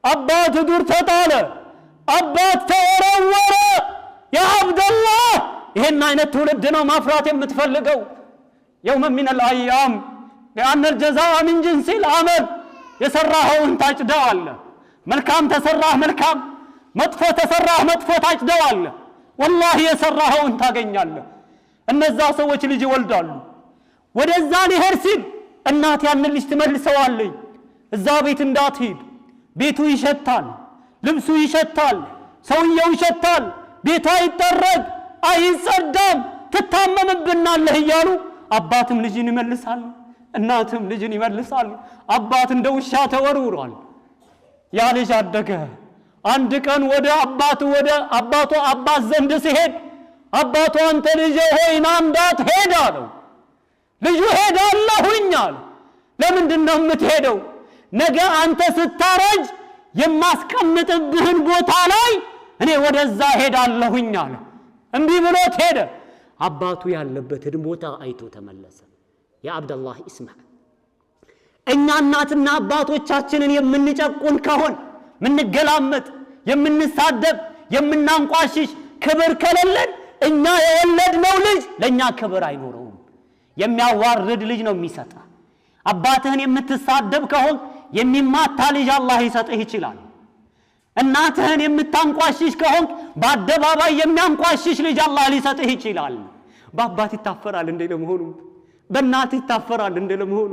አባት ዱር ተጣለ፣ አባት ተወረወረ። ያ አብደላህ፣ ይሄን አይነት ትውልድ ነው ማፍራት የምትፈልገው? يوم من الأيام لأن الجزاء من جنس العمل። የሰራኸውን ታጭደዋለህ። መልካም ተሰራህ መልካም፣ መጥፎ ተሰራህ መጥፎ ታጭደዋለህ። ወላሂ የሰራኸውን ታገኛለህ። እነዛ ሰዎች ልጅ ይወልዳሉ። ወደዛ ሊሄድ ሲል እናት ያንን ልጅ ትመልሰዋለች። እዛ ቤት እንዳትሄድ፣ ቤቱ ይሸታል፣ ልብሱ ይሸታል፣ ሰውየው ይሸታል፣ ቤቱ አይጠረግ አይጸዳም፣ ትታመምብናለህ እያሉ አባትም ልጅን ይመልሳሉ፣ እናትም ልጅን ይመልሳሉ። አባት እንደ ውሻ ተወርውሯል። ያ ልጅ አደገ። አንድ ቀን ወደ አባቱ አባት ዘንድ ሲሄድ አባቱ አንተ ልጄ ሆይ፣ ና እንዳትሄድ አለው። ልጁ ሄዳለሁኝ አለ። ለምንድን ነው የምትሄደው? ነገ አንተ ስታረጅ የማስቀምጥብህን ቦታ ላይ እኔ ወደዛ ሄዳለሁኝ አለ። እምቢ ብሎት ሄደ። አባቱ ያለበትን ቦታ አይቶ ተመለሰ። يا አብደላህ اسمع፣ እኛ እናትና አባቶቻችንን የምንጨቁን ከሆን፣ ምንገላመጥ፣ የምንሳደብ፣ የምናንቋሽሽ፣ ክብር ከሌለን እኛ የወለድነው ልጅ ለእኛ ክብር አይኖረውም። የሚያዋርድ ልጅ ነው የሚሰጥህ። አባትህን የምትሳደብ ከሆን የሚማታ ልጅ አላህ ይሰጥህ ይችላል። እናትህን የምታንቋሽሽ ከሆንክ በአደባባይ የሚያንቋሽሽ ልጅ አላህ ሊሰጥህ ይችላል። በአባት ይታፈራል እንዴ ለመሆኑ? በእናት ይታፈራል እንዴ ለመሆኑ?